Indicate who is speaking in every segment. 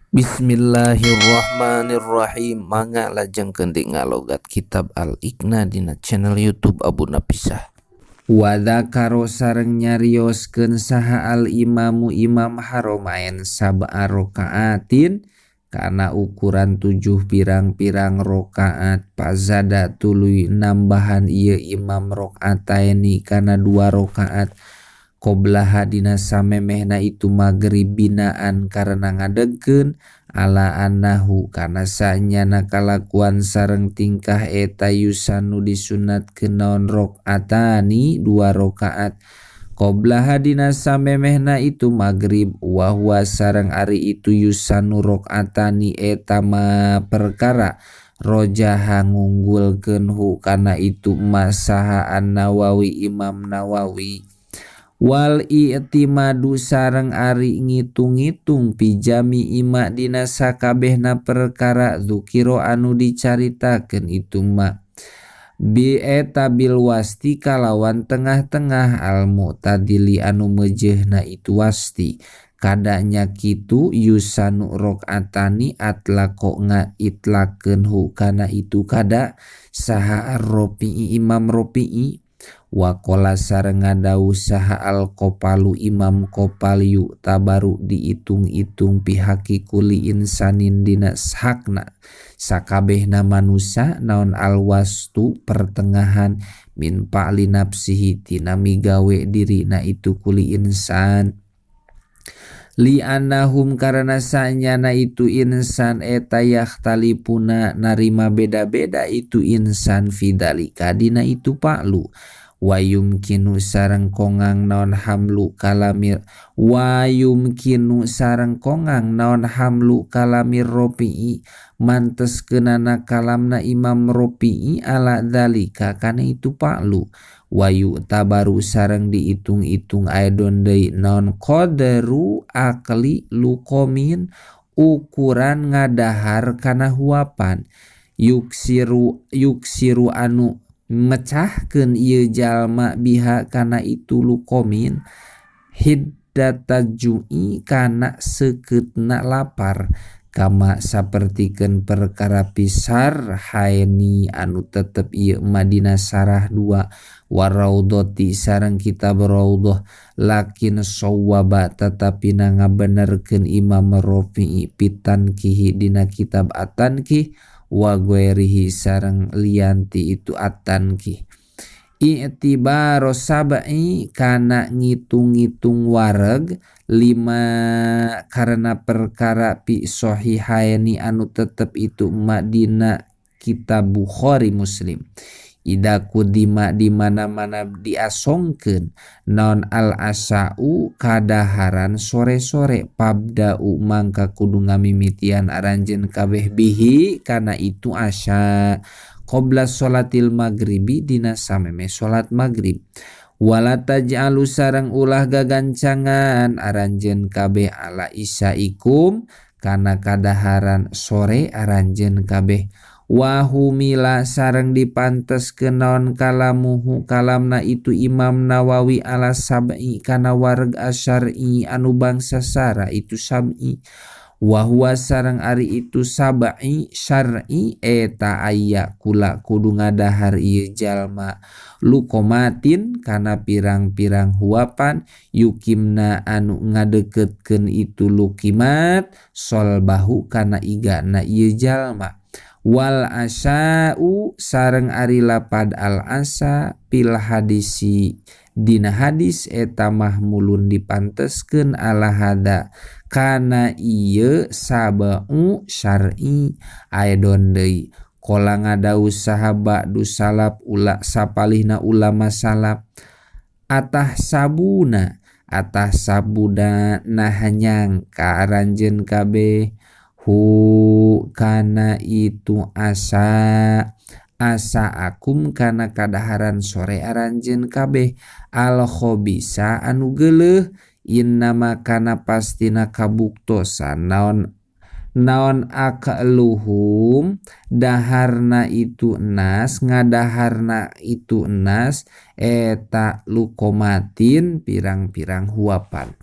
Speaker 1: Bismillahirrahmanirrahim. Mangga lajengkeun deui ngalogat kitab Al-Iqna dina channel YouTube Abu Napisah. Wa dzakaro sareng nyarioskeun saha al imamu Imam Haromain sab'a rokaatin kana ukuran 7 pirang-pirang rokaat, fazada tuluy nambahan ieu imam rokaataini kana 2 rokaat qoblaha dina samemehna itu magrib binaan karena ngadegkeun ala annahu kana sanyana kalakuan sareng tingkah eta yusanu disunatkeun naon rokaatani 2 rokaat qoblaha dina samemehna itu magrib wa huwa sareng ari itu yusanu rokaatani eta ma perkara rojaha ngunggulkeun hu kana itu masaha An-Nawawi Imam Nawawi. Wal i'timadu sareng ari ngitung-ngitung pijami ima dina sakabehna perkara dzukira anu dicaritakeun itu ma bi eta bil wasti kalawan tengah-tengah al mu'tadili anu meujeuhna itu wasti kadanya kitu yusanu rakaatani atlaqo ngaitlakeun hu kana itu kada saha Ar-Rafi'i Imam Rafi'i. Wakola sareng ngadawuh saha al-Qopalu Imam Qopaliyu tabaru diitung-itung pihaki kuli insanin dina hakna sakabehna manusa naon alwastu pertengahan min fa'li nafsihi tina migawe dirina itu kuli insan li annahum karena sanyana itu insan eta yakhtalifuna narima beda-beda itu insan fidalika dina itu pa'lu wayumkinu sareng kongang naon hamlu kalamir wayumkinu sareng kongang naon hamlu kalamir Rofi'i mantes kenana kalamna Imam Rofi'i ala dzalika kana itu pa'lu wayu tabaru sareng diitung-itung aidon deui naon qadru akli luqomin ukuran ngadahar kana huapan yuksiru yuksiru anu mecahkeun ieu jalma biha kana itu luqomin hiddatajui kana seukeutna lapar kama sapertikeun perkara pisar haeni anu tetep ieu madina sarah 2 waraudhati sareng kitab raudhah lakin sawaba tetapi ngabenerkeun Imam Rafi'i pitankihi dina kitab at-Tankih wa ghairihi sareng lianti itu at-Tankih i'tibaro sab'i kana ngitung-ngitung wareg 5 karena perkara fi sahihaini anu tetep itu madina kitab Bukhari Muslim ida kudima di mana-mana diasongkeun naon al asau kadaharan sore-sore pabda'u mangka kudu ngamimitian aranjeun kabeh bihi kana itu asya qabla sholatil maghribi dina sameme salat maghrib wala taj'alu sareng ulah gagancangan aranjeun kabeh ala isaikum kana kadaharan sore aranjeun kabeh wahumila sareng dipanteskeun naon kalamuhu kalamna itu Imam Nawawi ala sab'i kana wareg asyar'i anu bangsa sara itu sab'i wa huwa sareng ari itu sab'i syar'i eta aya kula kudu ngadahar ieu jalma luqomatin kana pirang-pirang huapan yukimna anu ngadeukeutkeun itu lukimat solbahu kana igana ieu jalma wal asa'u sareng ari lapad al asa fil hadisi dina hadis eta mahmulun dipanteskeun ala hada kana ieu sab'u syar'i aidon deui qala ngadawuh saha ba'du salaf ula sapalihna ulama salaf atah sabuna atah sabuda nah nyangka aranjeun kabeh hu kana itu asa asa akum kana kadaharan sore aranjeun kabeh al khobisa anu geuleuh innama kana pastina kabuktosan naon naon akluhum daharna itu nas ngadaharna itu nas eta lukomatin pirang-pirang huapan.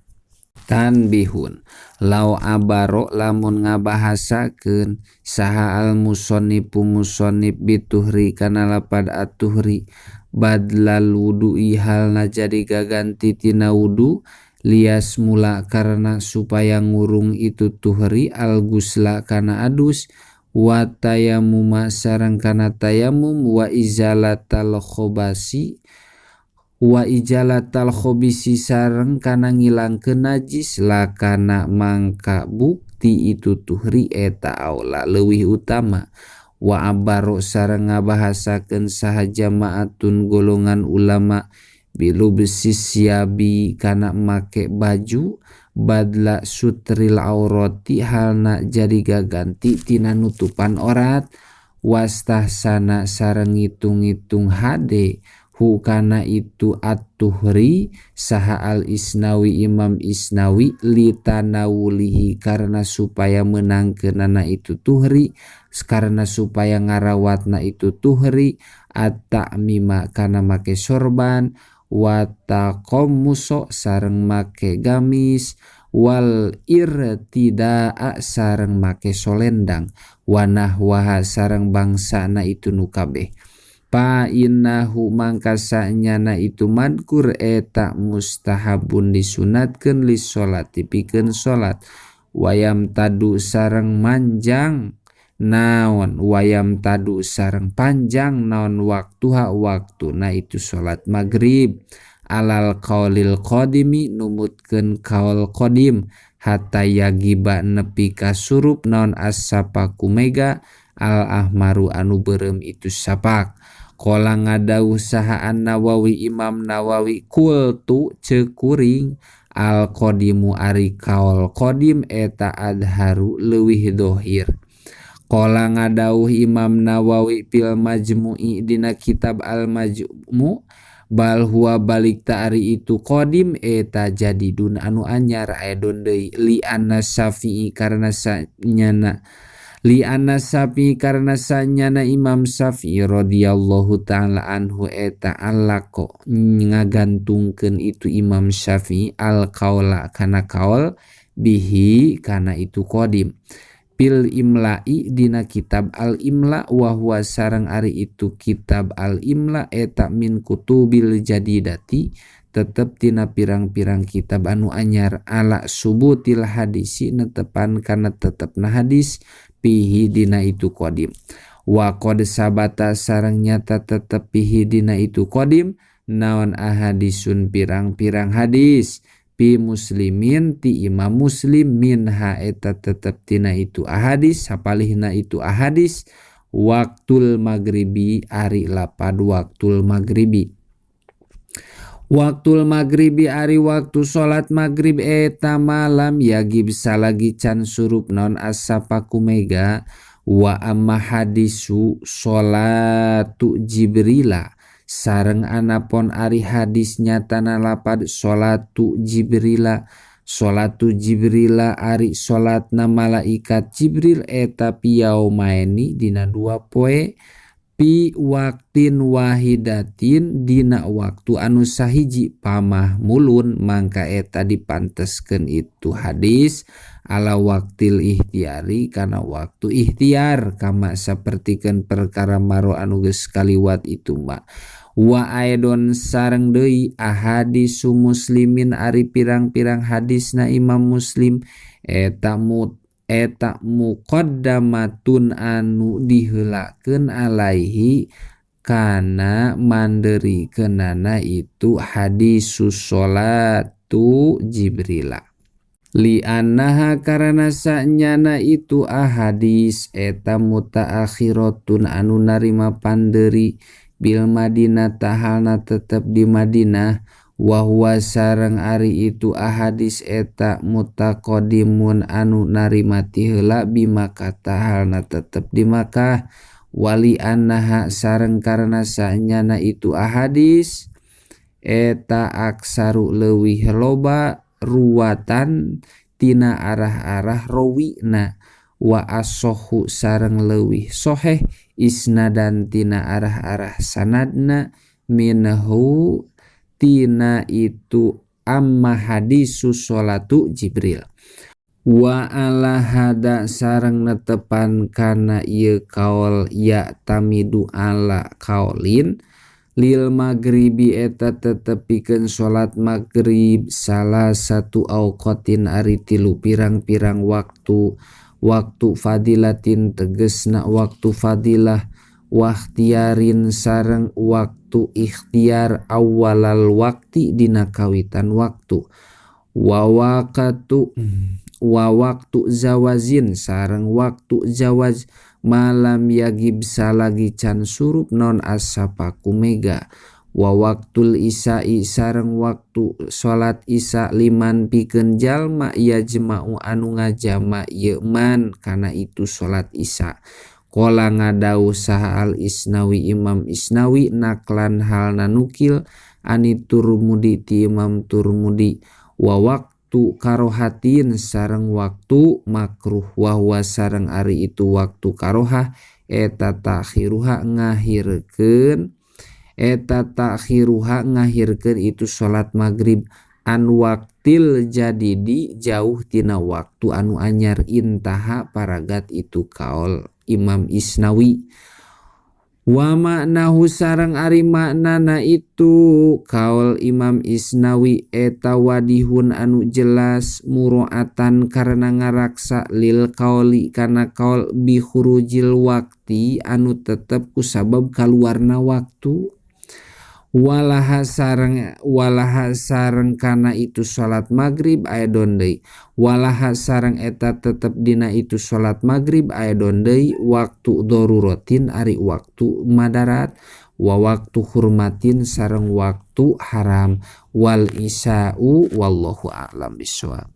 Speaker 1: Tanbihun Lau abaro lamun ngabahasakeun saha al musannifu musannif bituhri kana lapad atuhri badlal wudu'i halna jadi gaganti tina wudu lias mula karena supaya ngurung itu tuhri al gusla kana adus wa tayamuma sareng kana tayamum wa izalatal khobasi wa ijalatal khobisi sareng kana ngilangkeun najis lakana mangka bukti itu tuhri eta aula leuwih utama wa abaro sareng ngabahasakeun saha jamaatun golongan ulama bilubsis siabi kana make baju badla sutril aurati halna jadi gaganti tina nutupan orat wastahsana sareng ngitung-ngitung hade hukana itu at-tuhri saha al-isnawi imam isnawi litanawulihi karena supaya menangkeunana itu tuhri karena supaya ngarawatna itu tuhri at-ta'mima kana make sorban wa taqammuso sareng make gamis wal irtidaa sareng make solendang wanahwaha sareng bangsana itu nu kabeh. Pa innahu mangka sanyana itu madkur eta mustahabun disunatkeun li sholati pikeun salat wayam tadu sareng manjang naon wayam tadu sareng panjang naon waktuha waktuna itu salat magrib alal qaulil qadimi numutkeun kaul qadim hatta yagiba nepi ka surup naon as-sapaku mega al ahmaru anu beureum itu sapak. Qala ngadawuh saha An-Nawawi Imam Nawawi qultu ceuk kuring al qadimu ari kaul qadim eta adharu leuwih dohir. Qala ngadawuh Imam Nawawi fil Majmu'i dina kitab Al Majmu' bal huwa balik ta ari itu qadim eta jadidun anu anyar aedon deui li anna Syafi'i karena sanyana li anna Syafi'i karena sanyana Imam Syafi'i radhiyallahu ta'ala anhu eta alaqo ngagantungkeun itu Imam Syafi'i al qaula kana kaul bihi kana itu qadim fil imla'i dina kitab al imla wa huwa sareng ari itu kitab al imla eta min kutubil jadidati tetep tina pirang-pirang kitab anu anyar ala subutil hadisi netepan kana tetepna hadis pihi dina itu qadim wa qad sabata sareng nyata tetep pihi dina itu qadim naon ahadisun pirang-pirang hadis pi muslimin ti imam muslim minha eta tetep tina itu ahadis sapalihna itu ahadis waktul maghribi ari lapad waktul maghribi waktul maghribi ari waktu salat maghrib eta malam yagib salagi can surup naon as-sapaku mega wa amma hadisu salatu jibrila sareng anapon ari hadis nyatana lapad salatu jibrila salatu jibrila ari salatna malaikat jibril eta piyaumaini dina dua poe pi waktin wahidatin dina waktu anu sahiji pamah mulun mangka eta dipanteskeun itu hadis ala waktil ikhtiari kana waktu ikhtiar kama sapertikeun perkara maro anu geus kaliwat itu ma wa aidon sareng deui ahadisu muslimin ari pirang-pirang hadisna Imam Muslim eta eta muqaddamatun anu diheulakeun alaihi kana manderikeunana itu hadisus sholatu Jibrila li annaha karana sanyana itu ahadis eta mutaakhiratun anu narima panderi bil Madinah tahalna tetep di Madinah wa huwa sareng ari itu ahadis eta mutaqaddimun anu narima ti heula bi Makkah tahalna tetep di Makkah wali annaha sareng karena sanyana itu ahadis eta aksaru leuwih loba ruwatan tina arah-arah rawina wa asohu sareng leuwih soheh isnadan tina arah-arah sanadna minhu tina itu amma hadisu sholatu Jibril. Wa ala hada sareng netepan kana ieu kaol ya tamidu ala kaolin lil maghribi eta tetep pikeun salat maghrib salah satu auqatin ari tilu pirang-pirang waktu waktu fadilatin tegesna waktu fadilah wakhtiarin sareng waktu ikhtiar awalal waqti dina kawitan waktu wa waqtu wa waktu zawazin sareng waktu zawaz malam yagib salagi can surup non asapaku mega wa waktul isya'i sareng waktu salat isya liman pikeun jalma yajma'u anu ngajama ieu man kana itu salat isya. Qala ngadawuh saha al Isnawi Imam Isnawi naklan halna nukil ani Turmudi ti Imam Turmudi wa waktu karohatin sareng waktu makruh wa huwa sareng ari itu waktu karohah eta takhiruha ngahirkeun eta takhiruha ngahirkeun itu salat maghrib an waktil jadidi jauh tina waktu anu anyar intaha paragat itu kaol Imam Isnawi. Wa maknahu sareng ari maknana itu kaol Imam Isnawi eta wadihun anu jelas muroatan karena ngaraksa lil kaoli kana kaol bi khurujil waqti anu tetep kusabab kaluarna waktu walaha sareng kana itu salat maghrib aya deui walaha sareng eta tetep dina itu salat maghrib aya deui waktu daruratin ari waktu madarat wa waktu hurmatin sareng waktu haram wal isya'u wallahu a'lam bissawab.